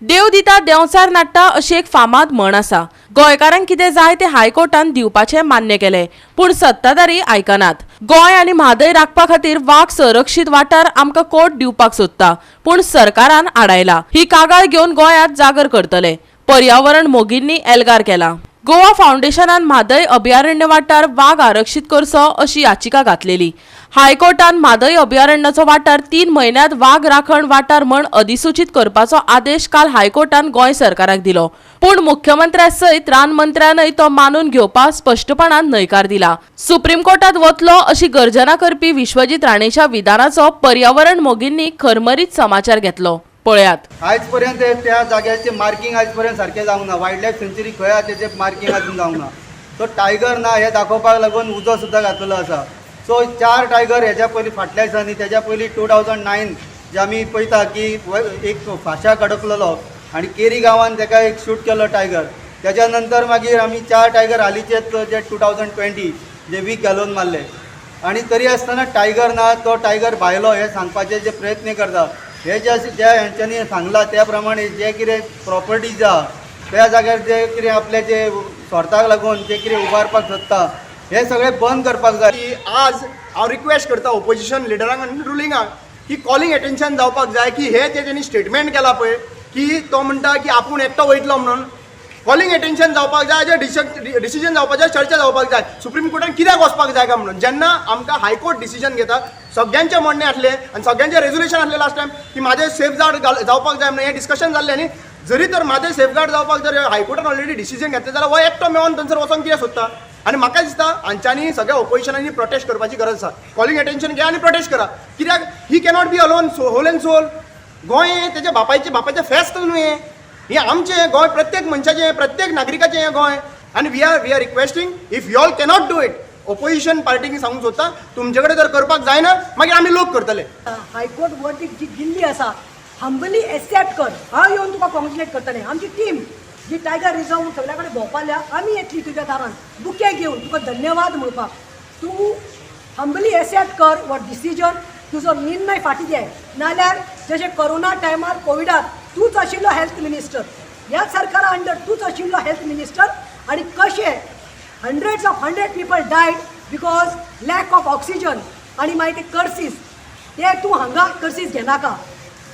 देव दिता देंवचार नाडटा अशी एक फामाद म्हण आसा. गोंयकारांक कितें जाय तें हायकोर्टान दिवपाचें मान्य केलें, पूण सत्ताधारी आयकनात. गोंय आनी म्हादय राखपा खातीर वाग संरक्षीत वाठार आमकां कोर्ट दिवपाक सोदता, पूण सरकारान आडायला. ही कागाळ घेवन गोंयांत जागर करतले. पर्यावरण मोगींनी एल्गार केला. गोवा फावंडेशनान म्हादय अभयारण्य वाठार वाग आरक्षीत करचो अशी याचिका घातलेली. हायकोर्टान म्हादय अभयारण्याचो वाठार 3 म्हयन्यांत वाग राखण वाठार म्हण अधिसूचीत करपाचो आदेश काल हायकोर्टान गोंय सरकाराक दिलो, पूण मुख्यमंत्र्या सयत रान मंत्र्यानय तो मानून घेवपाक स्पश्टपणान न्हयकार दिला. सुप्रीम कोर्टात वतलो अशी गर्जना करपी विश्वजीत राणेच्या विधानाचो पर्यावरण मोगींनी खरमरीत समाचार घेतलो. पळयात. आयज पर्यंत त्या जाग्याचे मार्किंग आयज पर्यंत सारकें जावंक ना. वायल्ड लायफ सेंच्युरी खंय आसा तेजें मार्किंग अजून जावंक ना. सो टायगर ना हें दाखोवपाक लागून उजो सुद्दां घातलेलो आसा. सो 4 टायगर हेज्या पयलीं फाटल्या दिसांनी, तेज्या पयलीं 2009 जे आमी पळयता की एक फांश्याक अडकलेलो आनी केरी गांवान तेका एक शूट केल्लो टायगर. तेज्या नंतर मागीर आमी 4 टायगर हालींचेच जे 2020 जे वीक घालून मारले आनी तरी आसतना टायगर ना, तो टायगर भायलो हें सांगपाचे जे प्रयत्न करता, हे जे ज्या हेंच्यांनी सांगलां त्या प्रमाणे जे कितें प्रॉपर्टीज आहा त्या जाग्यार जे कितें आपले जे स्वार्थाक लागून जे कितें उबारपाक सोदता हे सगळें बंद करपाक जाय. की आज हांव रिक्वेस्ट करता ओपोजिशन लिडरांक आनी रुलिंगाक की कॉलिंग एटेन्शन जावपाक जाय की हे जे तेणी स्टेटमेंट केला पळय की तो म्हणटा की आपूण एकटो वयतलो म्हणून, कॉलिंग एटेन्शन जावपाक जाय, जे डिसिजन जावपाक जाय, चर्चा जावपाक जाय सुप्रीम कोर्टान कित्याक वचपाक जाय काय म्हणून. जेन्ना आमकां हायकोर्ट डिसिजन घेता, सगळ्यांचें म्हणणें आसलें आनी सगळ्यांचें रेजोल्युशन आसलें लास्ट टायम की म्हाजें सेफगार्ड जावपाक जाय म्हणून हें डिस्कशन जाल्लें. आनी जरी तर म्हाजें सेफगार्ड जावपाक जर हायकोर्टान ऑलरेडी डिसिजन घेतलें जाल्यार हो एकटो मेळोन थंयसर वचोन कितें सोदता. आनी म्हाका दिसता हांच्यांनी सगळ्या ओपोजिशनांनी प्रोटेस्ट करपाची गरज आसा. कॉलिंग एटेन्शन घे आनी प्रोटेस्ट करा, कित्याक he cannot be alone whole and sole. Goa हें तेच्या बापायचें फेस्त न्हू, हें हें आमचें गोंय, प्रत्येक मनशाचें, प्रत्येक नागरिकाचें हें गोंय. आनी we are requesting if you all cannot do it, opposition पार्टीक सांगूंक सोदता तुमचे कडेन जर करपाक जायना मागीर आमी लोक करतले. हायकोर्ट वर्डीक जी दिल्ली आसा हंबली एक्सेप्ट कर. हांव येवन तुका कॉंग्रेच्युलेट करतलें. आमची टीम जी टायगर रिजर्व सगळ्या कडेन भोंवपाल्या, आमी येतली तुज्या दारान बुके घेवन तुका धन्यवाद म्हणपाक. तूं हंबली एक्सेप्ट कर हो डिसिजन, तुजो निर्णय फाटीं घे. नाल्यार जशें कोरोना टायमार कोविडाक तूंच आशिल्लो हेल्थ मिनिस्टर, ह्याच सरकारा अंडर तूंच आशिल्लो हेल्थ मिनिस्टर, आनी कशें hundreds of hundred people died because lack of oxygen आनी मागीर ते कर्सीस, ते तूं हांगा कर्सीस घेनाका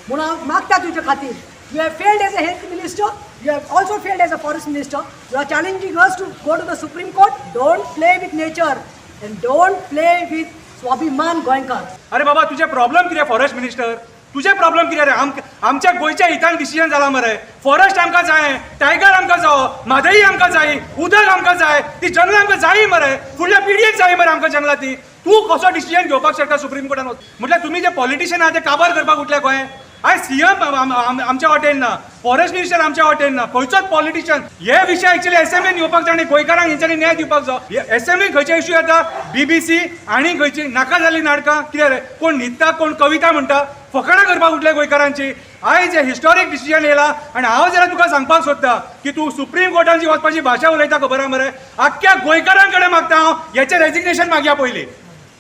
म्हूण हांव मागता तुजे खातीर. You have failed as a health minister, you have also failed as a forest minister. You are challenging us to go to the Supreme Court. Don't play with nature and don't play with स्वाभिमान गोंयकार. अरे बाबा, तुझे problem कितें forest minister? तुझे problem कितें रे? आमच्या गोंयच्या हितान डिसिजन जाला मरे. फॉरेस्ट आमकां जाय, टायगर आमकां जावो, म्हादई आमकां जाय, उदक आमकां जाय, ती जंगलां आमकां जाय मरे, फुडल्या पिढयेक जाय मरे आमकां जंगलां ती. तूं कसो डिसिजन घेवपाक शकता सुप्रीम कोर्टान? म्हटल्यार तुमी जे पॉलिटिशियन आहा ते काबार करपाक उठल्या गोंय. आयज सीएम आमच्या वाटेन ना, फॉरेस्ट मिनिस्टर आमच्या वाटेन ना, खंयचोच पॉलिटिशियन. हे विशय एक्चुअली एसेंब्लीन येवपाक जाय आनी गोंयकारांक हेंच्यांनी न्याय दिवपाक जाय. एसेंब्लीन खंयचे इश्यू येता? बीबीसी आनी खंयची नाका जाल्ली नाटकां. कितें रे, कोण न्हिदता, कोण कविता म्हणटा, फकाणां करपाक उठले गोंयकारांची. आयज हे हिस्टॉरीक डिसिजन येयला आनी हांव जाल्यार तुका सांगपाक सोदता की तूं सुप्रीम कोर्टान जी वचपाची भाशा उलयता खबर आहा मरे. आख्ख्या गोंयकारां कडेन मागता हांव, हेचें रेजिग्नेशन मागया पयलीं,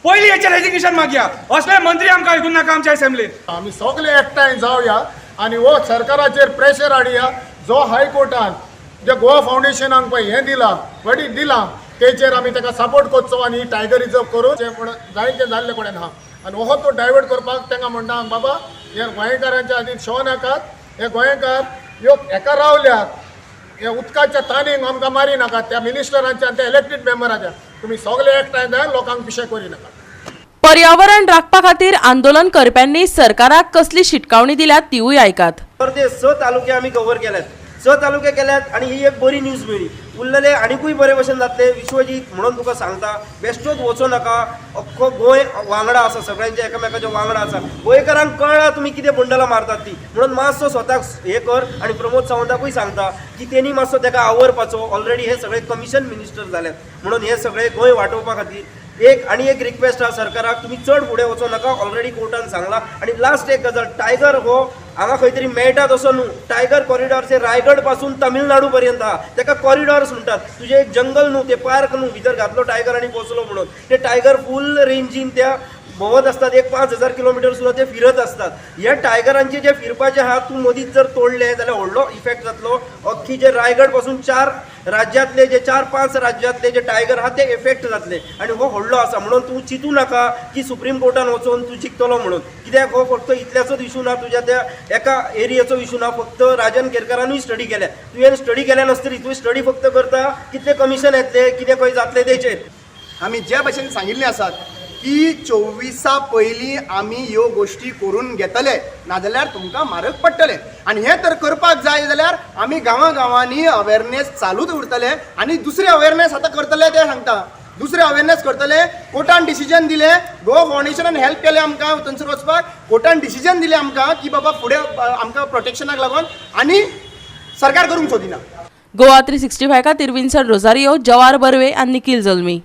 पयलीं हेचें रेजिग्नेशन मागया. असले मंत्री आमकां हितून नाका आमच्या एसेंब्लीन. आमी सगळे एकठांय जावया आनी हो सरकाराचेर प्रेशर हाडया. जो हायकोर्टान जे गोवा फावंडेशनाक पळय हें दिलां, वर्डीक दिलां, तेचेर आमी ताका सपोर्ट करचो आनी टायगर रिजर्व करून जें पूण जायतें जाल्ले कडेन आहा आनी हो तो डायवर्ट करपाक तांकां म्हणटा, बाबा हे गोंयकारांच्या आदी शो नाकात, हे गोंयकार ह्यो हेका रावल्यात, हे उदकाच्या ताणीक आमकां मारी नाकात. त्या मिनिस्टरांच्या आनी त्या इलेक्टेड मेंबराच्या तुमी सगळे एकठांय जाय, लोकांक पिशे करी नाकात. पर्यावरण राखपा खातीर आंदोलन करप्यांनी सरकाराक कसली शिटकावणी दिल्या तिवूय आयकात. तर ते 6 तालुके आमी कवर केल्यात, 6 तालुके केल्यात आनी ही एक बरी न्यूज मेळ्ळी. उरलेले आनिकूय बरे भशेन जातले. विश्वजीत म्हणून तुका सांगता, बेश्टोच वचो नाका. अख्खो गोंय वांगडा आसा, सगळ्यांच्या एकामेकाच्या वांगडा आसा. गोंयकारांक कळ्ळा तुमी कितें बंडलां मारतात ती, म्हणून मातसो स्वताक हें कर. आनी प्रमोद सावंताकूय सांगता की तेणी मातसो तेका आवरपाचो. ऑलरेडी हे सगळे कमिशन मिनिस्टर जाल्यात, म्हणून हे सगळे गोंय वाटोवपा खातीर एक आनी एक रिक्वेस्ट आहा सरकाराक, तुमी चड फुडें वचो नाका. ऑलरेडी कोर्टान सांगला. आनी लास्ट एक गजाल, टायगर हो हांगा खंय तरी मेळटा तसो न्हू. टायगर कॉरिडॉर हे रायगड पासून तमिळनाडू पर्यंत आहा, तेका कॉरिडॉर्स म्हणटात. तुजें एक जंगल न्हू, ते पार्क न्हू, भितर घातलो टायगर आनी बसलो म्हणून. ते टायगर फूल रेंजीन त्या भोंवत आसतात. एक 5000 किलोमिटर सुद्दां ते फिरत आसतात. हे टायगरांचे जे फिरपाचे आहा, तूं मदींच जर तोडले जाल्यार व्हडलो इफेक्ट जातलो. अख्खी जे रायगड पासून 4 राज्यांतले जे 4-5 राज्यांतले जे टायगर आहा ते इफेक्ट जातले आनी हो व्हडलो आसा. म्हणून तूं चिंतू नाका की सुप्रीम कोर्टान वचोन तूं जिखतलो म्हणून, कित्याक हो फक्त इतल्याचोच इशू ना, तुज्या त्या एका एरियेचो इशू ना. फक्त राजन केरकारानूय स्टडी केल्या, तुवें स्टडी केल्या नासतली, तुवें स्टडी फक्त करता कितले कमिशन येतले, कितें खंय जातलें तेचेर. आमी जे भशेन सांगिल्लें आसात की 24 पयलीं आमी ह्यो गोश्टी करून घेतले, नाजाल्यार तुमकां म्हारग पडटलें. आनी हें तर करपाक जाय जाल्यार आमी गांवां गांवांनी अवेरनेस चालूच उरतले. आनी दुसरें अवेरनेस आतां करतले तें सांगता, दुसरें अवेरनेस करतले. कोर्टान डिसिजन दिलें, गोवा फावंडेशनान हेल्प केलें आमकां थंयसर वचपाक. कोर्टान डिसिजन दिलें आमकां की बाबा फुडें आमकां प्रोटेक्शनाक लागून, आनी सरकार करूंक सोदिना. गोवा 365 खातीर विन्सन रोजारियो, जवार बर्वे आनी निखील जल्मी.